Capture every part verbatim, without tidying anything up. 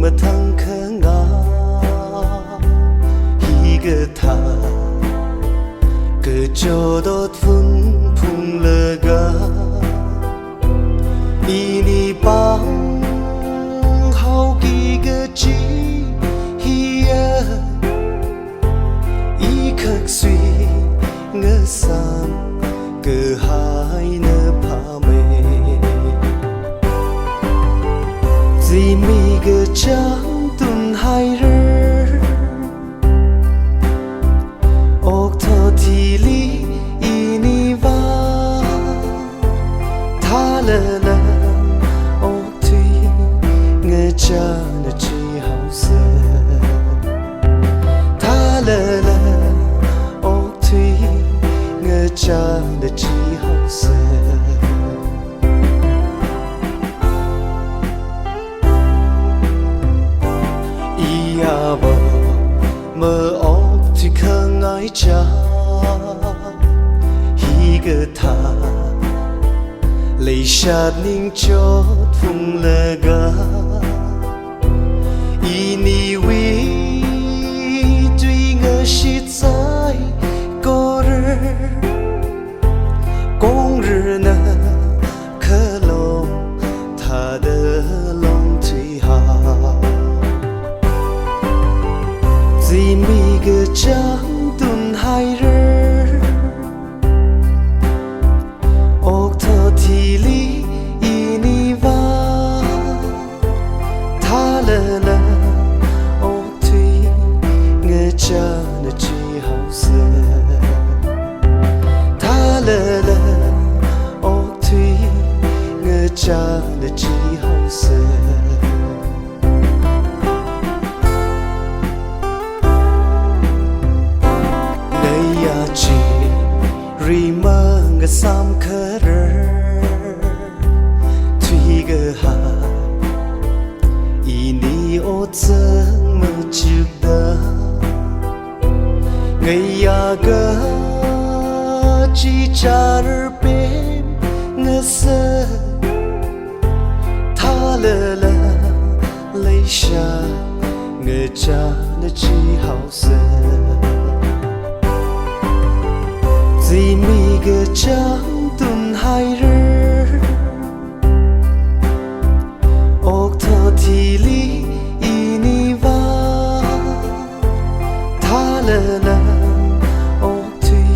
mathang khangā hikathā kachot ot phun phunglaga, ini pāng haoki kachi hiya, i khaksui ngasāmkahaina phāmei. Zimi kachāng tunhairar, okathui thili ini vā thālala, okathui ngachāna chihaosa. Thālala, okathui ngachāna chihaosa. Iyava maokthui khangaicha hikathā leishat ningchot phunglaga, iniwui tui ngashitsai korar, kongrarna khalong thāda longthui hao. Zimi kachāng tunhairar, okathui thili ini vā thālala, okathui ngachāna chihaosa. Thālala, okathui ngachāna chihaosa. Ngayā chi rimang ngasāmkharar thuikahai ini ot zangmachukda, ngayā kachichārar pemngasā. Thālala, leishat ngachāna chihaosa. Zimi kachāng tunhairar, okathui thili ini vā thālala, okathui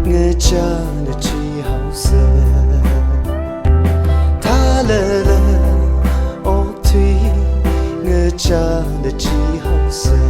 ngachāna chihaosa. Thālala, okathui ngachāna chihaosa.